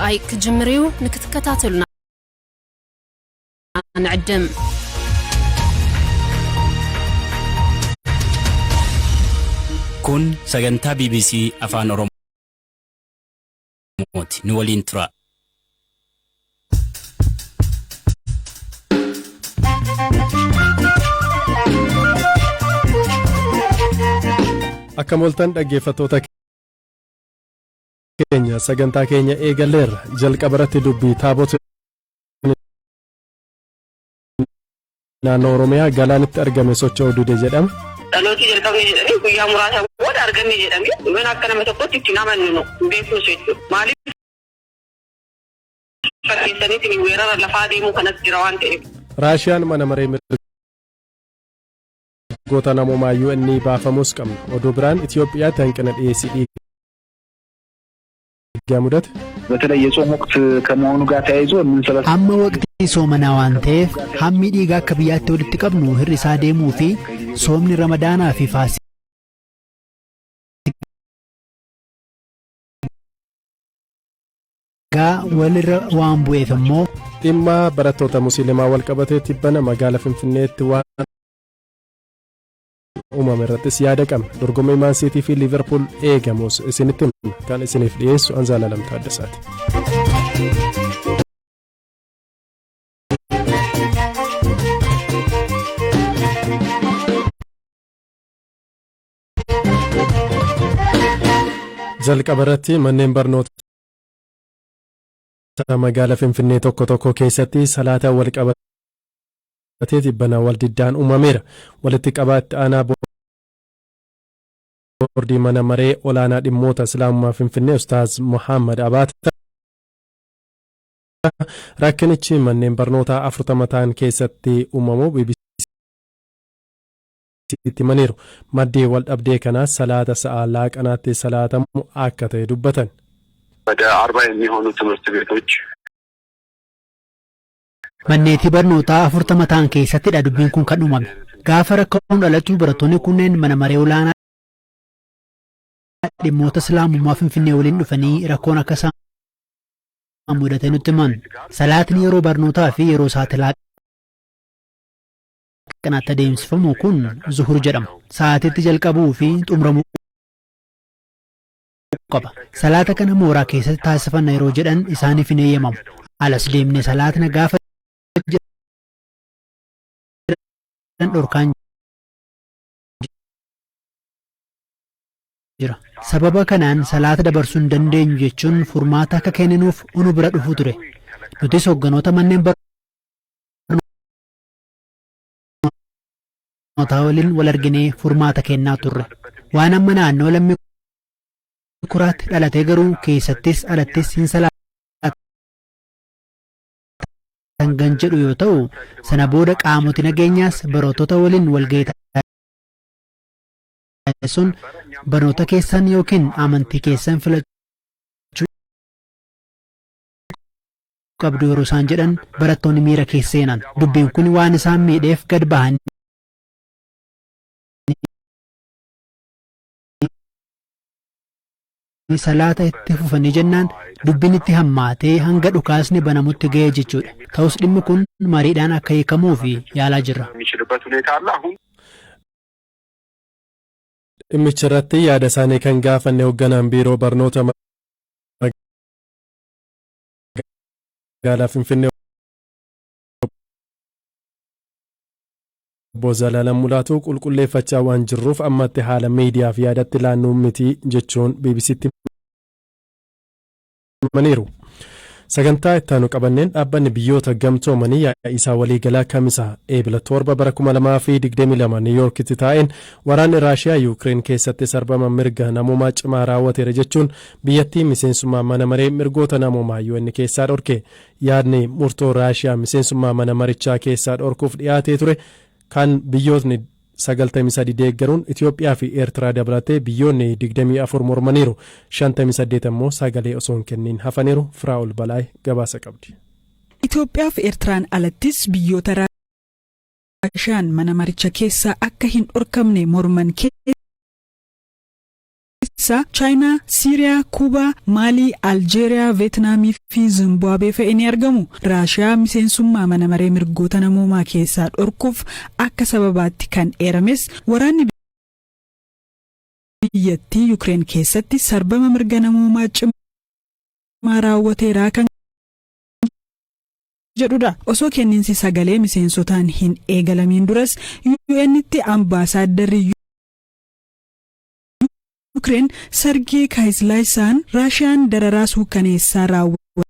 ደቓይቅ ክጅምር እዩ። ንክትከታተሉና ንዕድም። Kun sagantaa bbc Afaan Oromooti. Nu waliin turaa. Akkam ooltan dhaggeeffattoota keenya, sagantaa keenya eegalleerra. Jalqaba irratti dubbii taabota naannoo Oromiyaa Galaanitti argame socho'uu dide jedhama. Dhalooti jalqabne jedhanii guyyaa muraasa booda arganne jedhame. Mana akka nama tokkotti ittiin amannu nu hin beeknus jechuudha. Maaliif fakkeessaniitiin weerara lafaa deemuu kanas jira waan ta'eef. Raashiyaan mana maree mirgoota namoomaa UN baafamuus qabna. Oduu biraan Itoophiyaatti hanqina dhiyeessii dhiigaa mudate. በተለይ የጾም ወቅት ከመሆኑ ጋር ተያይዞ የምንሰበ Amma waqtii soomanaa waan ta'eef hammi dhiigaa akka biyyaatti walitti qabnu hir'isaa deemuu fi soomni Ramadaanaa fi Faasigaa walirra waan bu'eef immoo Dhimma barattoota Musliimaa wal qabatee tibbana magaalaa Finfinneetti waan uumame irrattis yaada qabna. Dorgommii Maan Siitii fi Liiverpuul eegamus isinitti himna. Kan isiniif dhiyeessu Anzaalaa Taaddasaati. Jalqaba irratti manneen barnootaa magaalaa Finfinnee tokko tokko keessatti salaata wal qabatee tibbana wal diddaan uumameera. Walitti qabaa itti aanaa boordii mana maree olaanaa dhimmoota Islaamummaa Finfinnee Ustaaz Muhammad Abaata rakkinichi manneen barnootaa 40 ta'an keessatti uumamuu BBCtti himaniiru. Maddii wal dhabdee kanaas salaata sa'a laaqanaatti salaatamu akka ta'e dubbatan. ወደ 40 የሚሆኑ ትምህርት ቤቶች Manneetii barnootaa 40 ta'an keessattidha dubbiin kun kan uumame. Gaafa rakkoon dhalatu barattoonni kunneen mana maree olaanaa dhimmoota Islaamummaa Finfinnee waliin dhufanii rakkoon akka isaan mudate nutti himan. Salaatni yeroo barnootaa fi yeroo sa'aatii laaqanaatti adeemsifamu kun zuhur jedhama. Sa'aatiitti jalqabuu fi xumuramuu qaba. Salaata kana mooraa keessatti taasifanna yeroo jedhan isaaniif hin eeyyamamu. Alas deemnee salaatna gaafa jedhan dhorkaan jira. Sababa kanaan salaata dabarsuu hin dandeenyu jechuun furmaata akka kenninuuf unu bira dhufu ture. Nutis hogganoota manneen barnootaa waliin wal arginee furmaata kennaa turre. Waan amma naannoo Lammii Kuraatti dhalatee garuu keessattis alattis hin salaatan kan jedhu yoo ta'u, sana booda qaamoti nageenyaas barattoota waliin walgahii taasisuun barnoota keessan yookiin amantii keessan filachuu qabdu yeroo isaan jedhan barattoonni miira keessa seenan. Dubbiin kun waan isaan miidheef gad bahanii salaata itti fufanii jennaan dubbiin itti hammaatee hanga dhukaasni banamutti ga'ee jechuudha. Ta'us dhimmi kun mariidhaan akka hiikamuu fi yaalaa jirra. የሚችልበት ሁኔታ አለ። አሁን Dhimmicha irratti yaada isaanii kan gaafanne hoogganaan biiroo barnoota magaalaa Finfinnee obbo Zalaalam Mulaatuu qulqulleeffachaa waan jirruuf ammatti haala miidiyaaf yaadatti laannuu miti jechuun BBCtti himaniiru. Sagantaa ittaanu qabanneen dhaabbanni Biyyoota Gamtoomanii yaa'ii isaa waliigalaa Kamisa Eebila 7 bara 2022 Niiyorkitti taa'een waraanni Raashiyaa Yuukireen keessatti sarbama mirga namoomaa cimaa raawwateera jechuun biyyattii miseensummaa mana maree mirgoota namoomaa UN keessaa dhorke. Yaadni murtoo Raashiyaa miseensummaa mana marichaa keessaa dhorkuuf dhiyaatee ture kan biyyootni 93 deeggaruun Itoophiyaa fi Eertiraa dabalatee biyyoonni 24 mormaniiru. 58 immoo sagalee osoo hin kennin hafaniiru. Firaa'ol Balaay gabaasa qabdi. Itoophiyaa fi Eertiraan alattis biyyoota Raashiyaan mana maricha keessaa akka hin dhorkamne morman keessaa Chaayinaa, Siiriyaa, Kuubaa, Maalii, Aljeeriyaa, Veetnaamii fi Zimbaabuwee fa'i ni argamu. Raashiyaa miseensummaa mana maree mirgoota namoomaa keessaa dhorkuuf akka sababaatti kan eerames waraanni biyyattii Yukireen keessatti sarbama mirga namoomaa cimaa raawwateeraa kan jedhudha. Osoo kenniinsi sagalee miseensotaan hin eegalamiin duras UN'tti ambaasaaddarri Yukireen Sargee Kaayislaayisaan Raashiyaan dararaa suukaneessaa raawwattee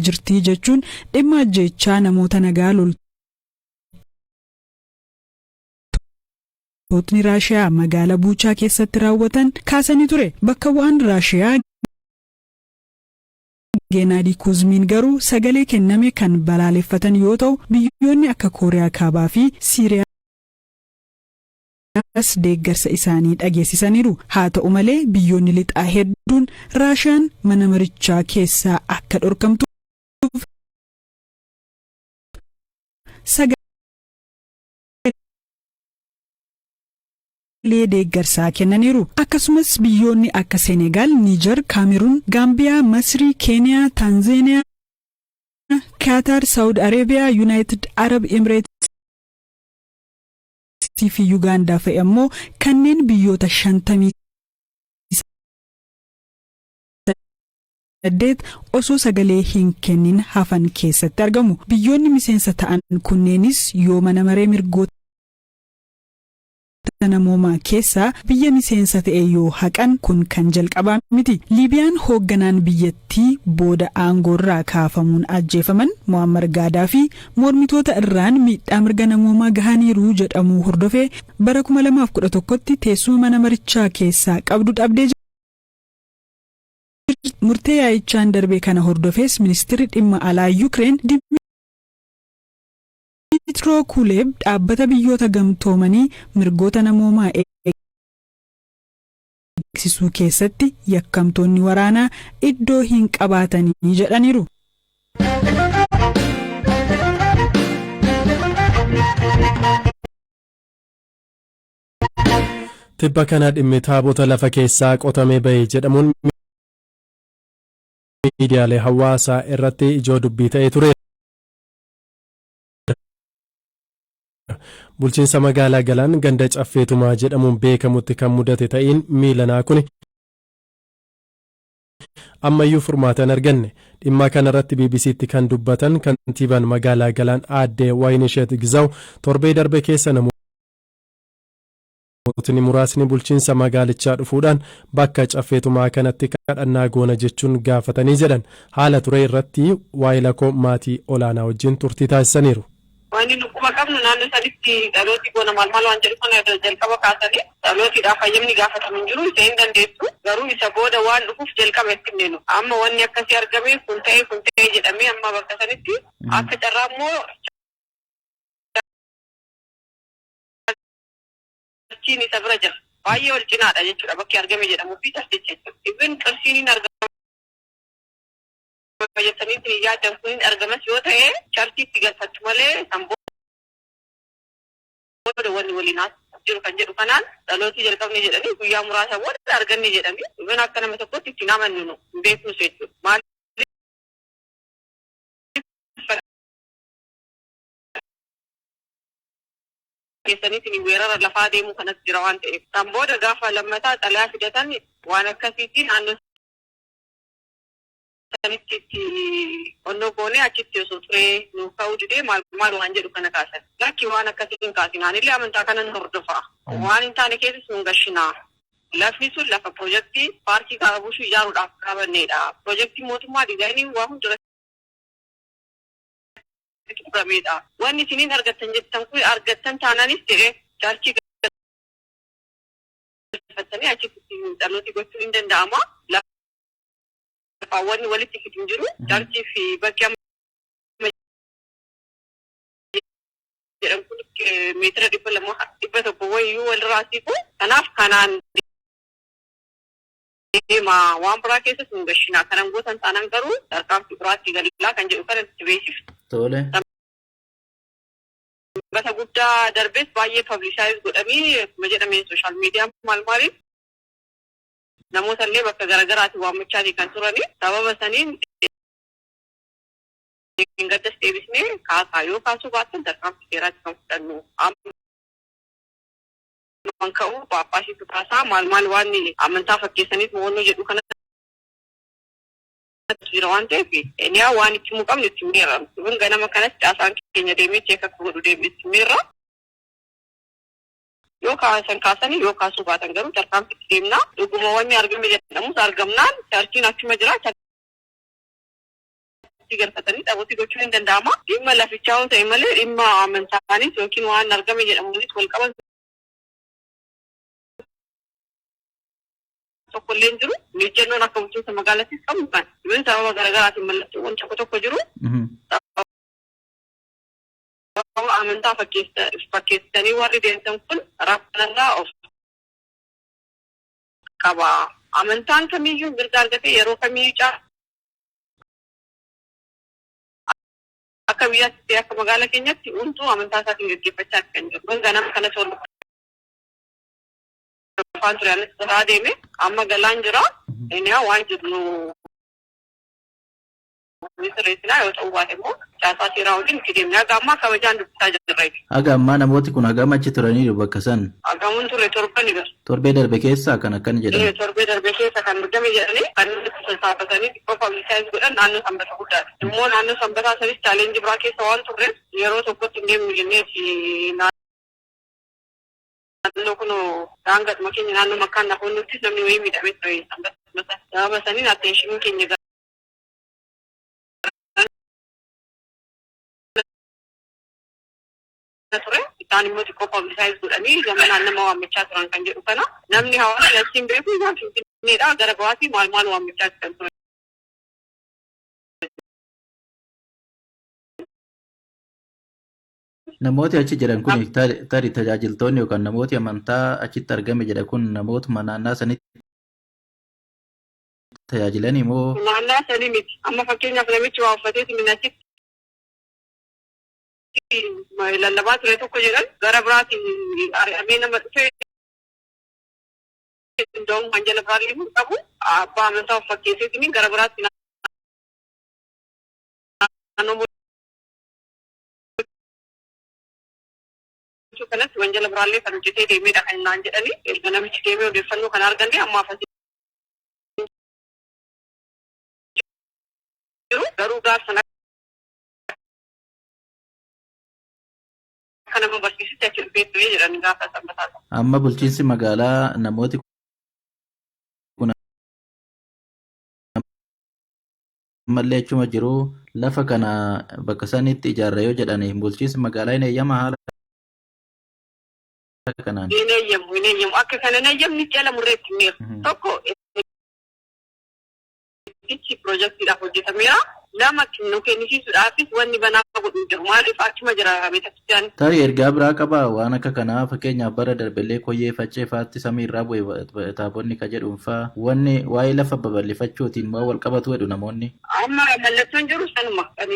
jirti jechuun dhimma ajjeechaa namoota nagaa loltootni Raashiyaa magaalaa Buuchaa keessatti raawwatan kaasanii ture. Bakka bu'aan Raashiyaa Geenaadii Kuzmiin garuu sagalee kenname kan balaaleffatan yoo ta'u, biyyoonni akka Kooriyaa Kaabaa fi Siiriyaas deeggarsa isaanii dhageessisaniiru. Haa ta'u malee, biyyoonni lixaa hedduun Raashiyaan mana marichaa keessaa akka dhorkamtuuf sagalee deeggarsaa kennaniiru. Akkasumas biyyoonni akka Senegaal, Niijar, Kaameruun, Gaambiyaa, Masrii, Keeniyaa, Taanzeeniyaa, Kaataar, Saawud Areebiyaa, Yuunaayitid Arab Emireets fi Yugaandaa fa'i ammoo kanneen biyyoota 58 osoo sagalee hin kennin hafan keessatti argamu. Biyyoonni miseensa ta'an kunneenis yoo mana maree mirgoota namoomaa keessaa biyya miseensa ta'e yoo haqan kun kan jalqabaa miti. Liibiyaan hoogganaan biyyattii booda aangoorraa kaafamuun ajjeefaman Muammar Gaadaafi mormitoota irraan miidhaa mirga namoomaa gahaniiru jedhamuu hordofee bara 2011tti teessuma mana marichaa keessaa qabdu dhabdee. Murtee yaa'ichaan darbe kana hordofees ministeerri dhimma alaa Yukireen Dimitroo Kuleeb dhaabbata biyyoota gamtoomanii mirgoota namoomaa eegsisuu keessatti yakkamtoonni waraanaa iddoo hin qabaatanii jedhaniiru. Tibba kana dhimmi taabota lafa keessaa qotamee bahe jedhamuun miidiyaalee hawaasaa irratti ijoo dubbii ta'ee ture. Bulchiinsa magaalaa Galaan ganda Caffeetumaa jedhamuun beekamutti kan mudate ta'iin miilanaa kun ammayyuu furmaata hin arganne. Dhimma kanarratti BBCtti kan dubbatan kantiibaan magaalaa Galaan aadde Wayinisheet Gizaw, torbee darbe keessa namootni muraasni bulchiinsa magaalichaa dhufuudhaan bakka Caffeetumaa kanatti kadhannaa goona jechuun gaafatanii jedhan. Haala ture irratti waayilakoo maatii olaanaa wajjin turtii taasisaniiru. Wanni nu quba qabnu, naannoo sanitti dhalooti goona maal maal waan jedhu kana jalqaba kaasanii, dhalootiidhaaf hayyamni gaafatamu hin jiru, isa hin dandeessu, garuu isa booda waan dhufuuf jalqaba itti himne. Amma wanni akkasii argame kun ta'e, kun ta'e jedhamee, amma bakka sanitti akka carraa immoo charchiin isa bira jira. Baay'ee ol cinaadha jechuudha bakki argame jedhamuu fi charchichi jechuudha. Ibin qirsiin hin argama jettaniitiin hin yaaddan, kun hin argamas yoo ta'e charchiitti galfattu malee san booda wanni waliin jiru kan jedhu kanaan dhalootii jalqabne jedhanii, guyyaa muraasa booda arganne jedhanii. Ibin akka nama tokkotti ittiin amannu, nu hin beeknus jechuudha. Maaliif keessaniitiin weerara lafaa deemuu kanas jira waan ta'eef. Kan booda gaafa lammataa xalayaa fidatan, waan akkasiitti naannoo sanitti itti onnoo goonee achitti osoo turee nuuf ka'uu didee maal maal waan jedhu kana kaasan. Lakki, waan akkasii hin kaasin. Anillee amantaa kanan hordofa. Waan hin taane keessas nun gashinaa. Lafni sun lafa piroojeektii paarkii Kaabushuu ijaaruudhaaf qabannedha. Piroojeektii mootummaa diizaayinii waa hunda xumuramedha. Wanni isiniin argattan jettan kun argattan taanaanis jedhee, charchii galfattanii achitti dhalooti gochuun hin danda'ama. Lafaawwan walitti fidu hin jiru. Charchii fi bakki amma jedhamu kun meetira 200, 100 wayiyyuu walirraa siqu. Kanaaf kanaan deema, waan biraa keessas hin gashinaa. Kanan gootan taanaan garuu tarkaanfii biraatti galaa kan jedhu kana itti beeksiftu. Tole. Sanbata guddaa darbes baay'ee publicize godhanii, akkuma jedhame social media maal maaliin namoota illee bakka garaagaraatiin waammachaati kan turani. Sababa saniin gaddas deebisnee kaasaa, yoo kaasuu baattan tarkaanfii seeraatti kan fudhannu. Amma ka'u Phaaphaasiitu kaasaa, maal maal, waan amantaa fakkeessaniif mo'annoo jedhu kana jira waan ta'eef, niyaa waan itti himuu qabnu itti himeerra. Kun ganama kanas caasaan keenya deemee check akka godhu deemee itti himeerra. Yoo kaasan kaasanii, yoo kaasuu baatan garuu tarkaanfii itti deemna. Dhuguma wanni argame jedhamus argamnaan churchiin achuma jira. Churchii galfatanii xabotii gochuun hin danda'ama. Dhimma lafichaa yoo ta'e malee dhimma amantaanis yookiin waan argame jedhamuunis wal qaban tokko illee hin jiru. Miijannoon akka bulchiinsa magaalattis qabnu kan. Dhimmi sababa garaagaraatiin mallattoowwan tokko tokko jiru. Sababa amantaa fakkeessanii warri deemsan kun rakkanarraa of qaba. Amantaan kamiyyuu mirga argatee yeroo kamiyyuu caa akka biyyaatti ta'e akka magaalaa keenyatti hunduu amantaa isaatiin gaggeeffachaa kan jiru. Ganama kana hordofaan ture, anis biraa deeme, amma galaan jira. Inni waan jiru ni sirreessinaa, yoo ta'uu baate immoo caasaa seeraa wajjin itti deemna. Haga ammaa kabajaan dubbisaa jirra. Haga ammaa namooti kun hagam achi turaniiru bakka san? Hagamuun ture 7 ni gara. Torbee darbe keessaa kan akkana jedhan. Torbee darbe keessa kan argame jedhanii kan inni sassaabatanii xiqqoo publicize godhan naannoo Sanbata guddaati. Immoo naannoo Sanbataa sanis challenge biraa keessa waan turreef yeroo tokkotti hin deemnu jenneeti, naannoo kun daangaadhuma keenya naannoo makkaan nafoonnuttis namni wayii miidhamee ture Sanbata. Sababa saniin attentioniin keenya ture. Isaan immoo xiqqoo publicize godhanii zamanaan nama waammachaa turan kan jedhu kana namni hawaasni achiin beeku isaan Finfinneedha gara ba'aatii maal maal waammachaa kan ture. Namooti achi jiran kun tarii tajaajiltoonni yookaan namooti amantaa achitti argame jedha kun namootuma naannaa sanitti tajaajilanii moo? Naannaa sanii miti. Amma fakkeenyaaf namichi waa uffatee achitti lallabaa ture tokko jedhan gara biraatiin ari'amee nama dhufe, nda'uun kan jala biraallee hin qabu. Abbaa amantaa of fakkeesseetiin gara biraatti naannoo kanatti wanjala biraallee kan hojjetee deemedha kan naan jedhani. Erga namichi deemee odeeffannoo kana arganne ammaaf asii jiru, garuu gaaf sana akka nama barsiisutti achi dhufee ture jedhan gaafa Sanbataa. Amma bulchiinsi magaalaa namooti kun ammallee achuma jiru, lafa kana bakka sanitti ijaarra yoo jedhani bulchiinsi magaalaa hin eeyyama haala kanaan? Hin eeyyamu, hin eeyyamu. Akka kana hin eeyyamni jala murreetti himeera. Tokko, ichi piroojeektiidhaaf hojjetameera. Lama, nu kennisiisuudhaafis wanni banaa godhu jiru. Maaliif achuma jira beetakristaan. Tarii ergaa biraa qabaa waan akka kanaa? Fakkeenyaaf bara darbellee Koyyee Faccee faatti samii irraa bu'e taabonni ka jedhuun faa, wanni waa'ee lafa babal'ifachuutiin waan wal qabatu jedhu namoonni. Amma mallattoon jiru sanuma. Kan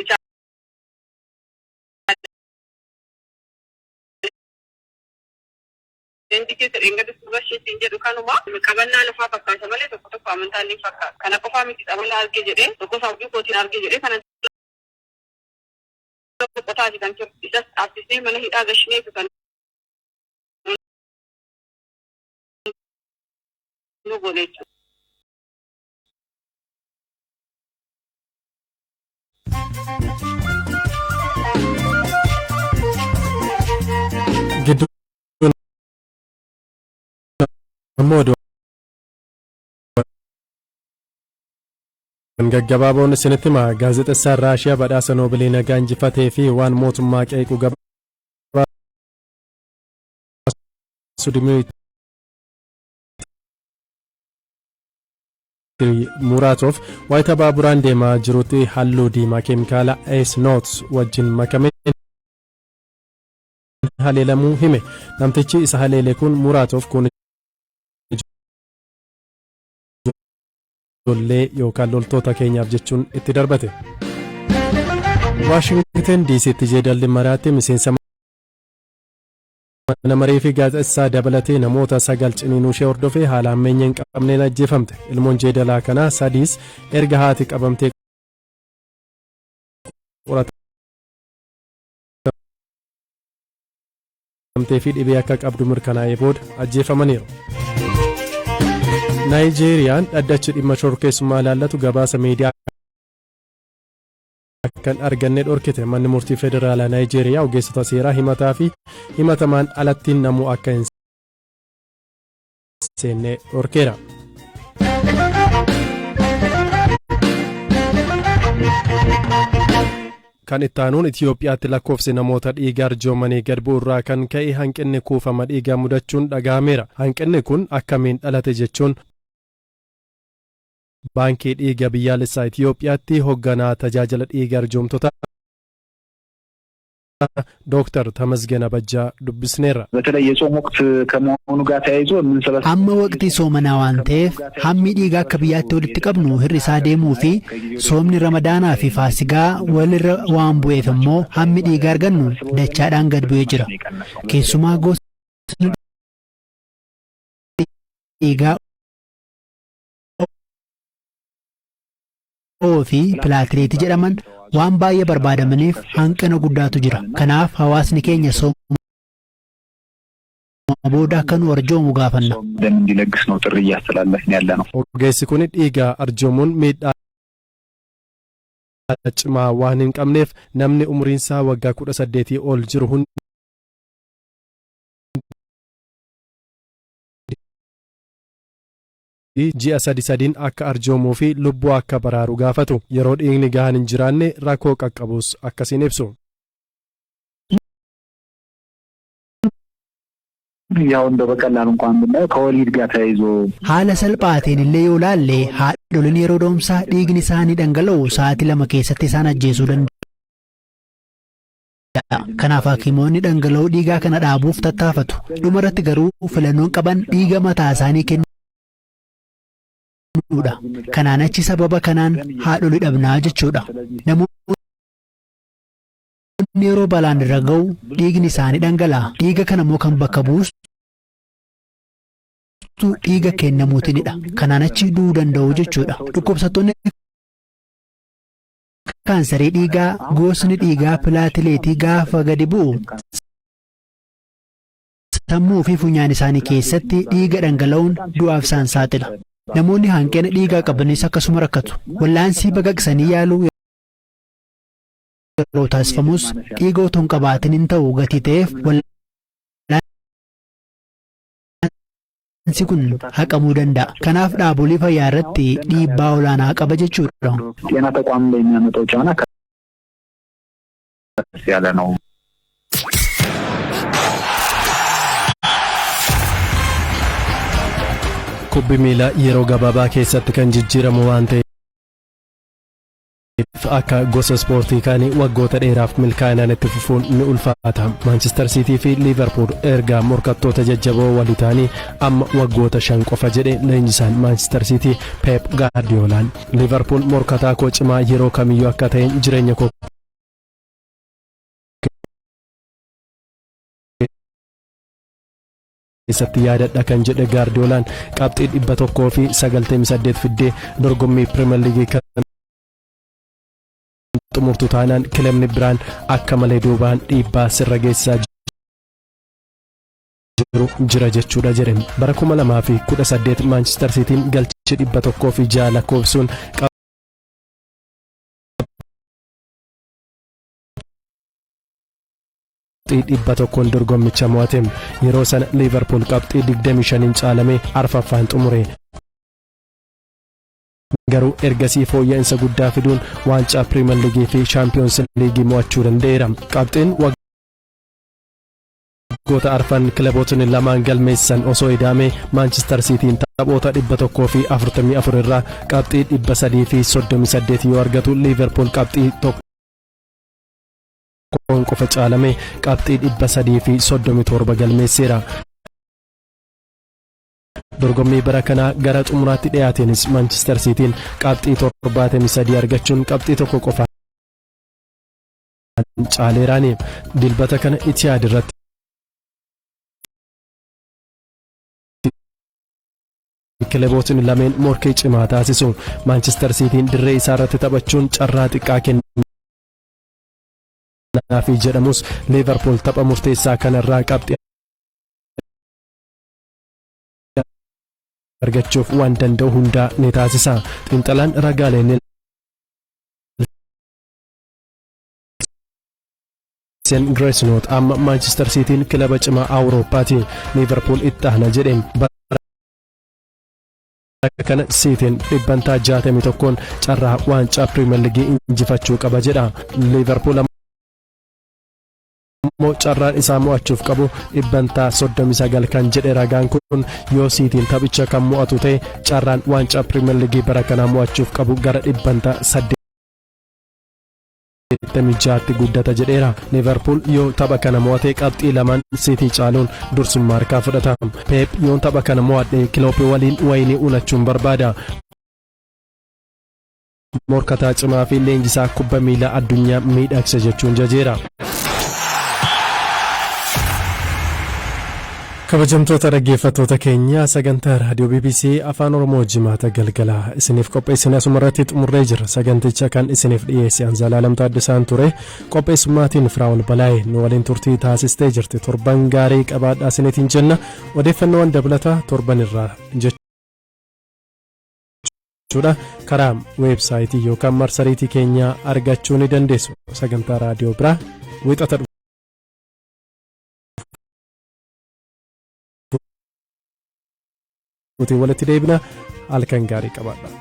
challenge keessa dheengadda suuraa isheetiin jedhu kanuma qabannaa lafaa fakkaata malee tokko tokko amantaan ni fakkaata. Kana qofaa miti, xabala argee jedhee tokko saawwii kootiin argee jedhee kana qotaati kan ture. Isas dhaabsisnee mana hidhaa gashineetu kan nu goone jechuudha. Gidduu ammoo oduuwwan gaggabaaboon isinitti hima. Gaazexessaan Raashiyaa badhaasa Noobilii nagaa injifatee fi waan mootummaa qeequ gabaasu Dimiitiri Muraatoof wayita baaburaan deemaa jirutti halluu diimaa keemikaala Ace Notes wajjin makameen haleelamuu hime. Namtichi isa haleele kun Muraatoof kun ijoollee yookaan loltoota keenyaaf jechuun itti darbate. Waashingten DC'tti jeedalli maraatti miseensa Mana maree fi gaazexessaa dabalatee namoota sagal ciniinuu ishee hordofee haala hammeenya hin qabneen ajjeefamte. Ilmoon jeedalaa kanaa sadiis erga haati qabamtee qoratamtee fi dhibee akka qabdu mirkanaa'ee booda ajjeefamaniiru. Naayijeeriyaan dhaddachi dhimma shororkeessummaa ilaallatu gabaasa miidiyaa kan arganne dhorkite. Manni murtii federaalaa Naayijeeriyaa ogeessota seeraa himataa fi himatamaan alattiin namuu akka hin seenne dhorkeera. Kan ittaanuun Itiyoophiyaatti lakkoofsi namoota dhiiga arjoomanii gad bu'u irraa kan ka'e hanqinni kuufama dhiigaa mudachuun dhaga'ameera. Hanqinni kun akkamiin dhalate jechuun Baankii Dhiiga Biyyaalessaa Itiyoophiyaatti hogganaa tajaajila dhiiga arjoomtotaa Dooktar Tamasgeen Abajjaa dubbisneerra. በተለይ የጾም ወቅት ከመሆኑ ጋር ተያይዞ የምንሰበስ Amma waqtii soomanaa waan ta'eef hammi dhiigaa akka biyyaatti walitti qabnu hir'isaa deemuu fi soomni Ramadaanaa fi Faasigaa walirra waan bu'eef immoo hammi dhiigaa argannu dachaadhaan gad bu'ee jira. Keessumaa gosni dhiigaa O fi pilaatileetii jedhaman waan baay'ee barbaadamaniif hanqina guddaatu jira. Kanaaf hawaasni keenya sooma booda akka nu arjoomu gaafanna. ደም እንዲለግስ ነው ጥሪ እያስተላለፍን ያለ ነው። Ogeessi kun dhiiga arjoomuun miidhaa cimaa waan hin qabneef namni umriinsaa waggaa 18 ol jiru hundi ji'a sadi sadiin akka arjoomuu fi lubbuu akka baraaru gaafatu. Yeroo dhiigni gahaan hin jiraanne rakkoo qaqqabus akkasiin ibsu. ያው እንደው በቀላሉ እንኳን ብናየው ከወሊድ ጋር ተያይዞ Haala salphaatiin illee yoo laalle, haadholiin yeroo da'umsaa dhiigni isaanii dhangala'u sa'aatii 2 keessatti isaan ajjeesuu danda'a. Kanaaf hakimoonni dhangala'uu dhiigaa kana dhaabuuf tattaafatu. Dhumarratti garuu filannoon qaban dhiiga mataa isaanii kennuudha. Kanaan achi sababa kanaan haadholii dhabnaa jechuudha. Namoonni yeroo balaan irra ga'u dhiigni isaanii dhangala'a. Dhiiga kana immoo kan bakka buustu dhiiga kennamuutinidha. Kanaan achi du'uu danda'u jechuudha. Dhukkubsattoonni kaansarii dhiigaa gosni dhiigaa pilaatileetii gaafa gadi bu'u sammuu fi funyaan isaanii keessatti dhiiga dhangala'uun du'aaf isaan saaxila. Namoonni hanqina dhiigaa qabanis akkasuma rakkatu. Wallaansii baqaqsanii yaaluu yeroo taasifamus dhiiga otoo hin qabaatin hin ta'u gatii ta'eef wallaansii kun haqamuu danda'a. Kanaaf dhaabolee fayyaa irratti dhiibbaa olaanaa qaba jechuudha. ጤና ተቋም ላይ የሚያመጣው ጫና ከፍ ያለ ነው። Kubbi miilaa yeroo gabaabaa keessatti kan jijjiiramu waan ta'eef akka gosa ispoortii kaanii waggoota dheeraaf milkaa'inaan itti fufuun ni ulfaata. Maanchister Siitii fi Liiverpuul erga morkattoota jajjaboo walii ta'anii amma waggoota 5 qofa jedhe leenjisaan Maanchister Siitii Peep Gaardiyoolaan. Liiverpuul morkataa koo cimaa yeroo kamiyyuu akka ta'een jireenya koo keessatti yaadadha kan jedhe Gaardiyoolaan, qabxii 198 fiddee dorgommii Pirimeer Liigii kan xumurtu taanaan kilabni biraan akka malee duubaan dhiibbaa sirra geessisaa jiru jira jechuudha jedhe. Bara 2018 Maanchister Siitiin galchii 106 lakkoofsuun qabxii 100n dorgommicha mo'ate. Yeroo sana Liiverpuul qabxii 25n caalamee arfaffaan xumure. Garuu ergasii fooyya'insa guddaa fiduun waancaa Pirimeer Liigii fi Shaampiyoons Liigii mo'achuu danda'eera. Qabxiin waggoota arfan kilabootni lamaan galmeessan osoo idaamee Maanchister Siitiin taphoota 144 irraa qabxii 338 yoo argatu, Liiverpuul qabxii tokkoon qofa caalamee qabxii 337 galmeesseera. Dorgommii bara kanaa gara xumuraatti dhiyaateenis Maanchister Siitiin qabxii 73 argachuun qabxii tokko qofaan caaleeraani. Dilbata kana Itiyaad irratti Kilabootni lameen morkii cimaa taasisu. Maanchister Siitiin dirree isaa irratti taphachuun carraa xiqqaa kennaafi jedhamus, Liivarpuul tapha murteessaa kanarraa qabxii argachuuf waan danda'u hundaa ni taasisa. Xiinxalaan ragaalee Nielsen Gracenote amma Maanchister Siitiin kilaba cimaa Awurooppaati. Liivarpuul itti aana jedhe. Bara kana Siitiin dhibbantaa 61n carraa waancaa Piriimeer Liigii injifachuu qaba jedha. Liivarpuul ammoo carraan isaa mo'achuuf qabu dhibbantaa 39 kan jedhe ragaan kun, yoo Siitiin taphicha kan mo'atu ta'e carraan waancaa Piriimeer Liigii bara kanaa mo'achuuf qabu gara dhibbantaa 86tti guddata jedheera. Liivarpuul yoo tapha kana mo'ate qabxii lamaan Siitii caaluun dursummaa harkaa fudhata. Peep yoon tapha kana mo'adhe Kilooppii waliin wayinii unachuun barbaada. Morkataa cimaa fi leenjisaa kubba miilaa addunyaa miidhagse jechuun jajeera. Kabajamtoota dhaggeeffattoota keenya, sagantaa raadiyoo BBC Afaan Oromoo Jimaata galgalaa isiniif qopheessine asuma irratti xumurree jira. Saganticha kan isiniif dhiyeesse Anzalaalam Taaddasaan ture. Qopheessummaatiin Firaa'ol Balaayee nu waliin turtii taasistee jirti. Torban gaarii qabaadhaa isiniitiin jenna. Odeeffannoowwan dabalataa torban irraa jechuudha karaa weebsaayitii yookaan marsariitii keenyaa argachuu ni dandeessu. Sagantaa raadiyoo biraa Wixata dhufuutiin walitti deebina. Halkan gaarii qabaadha.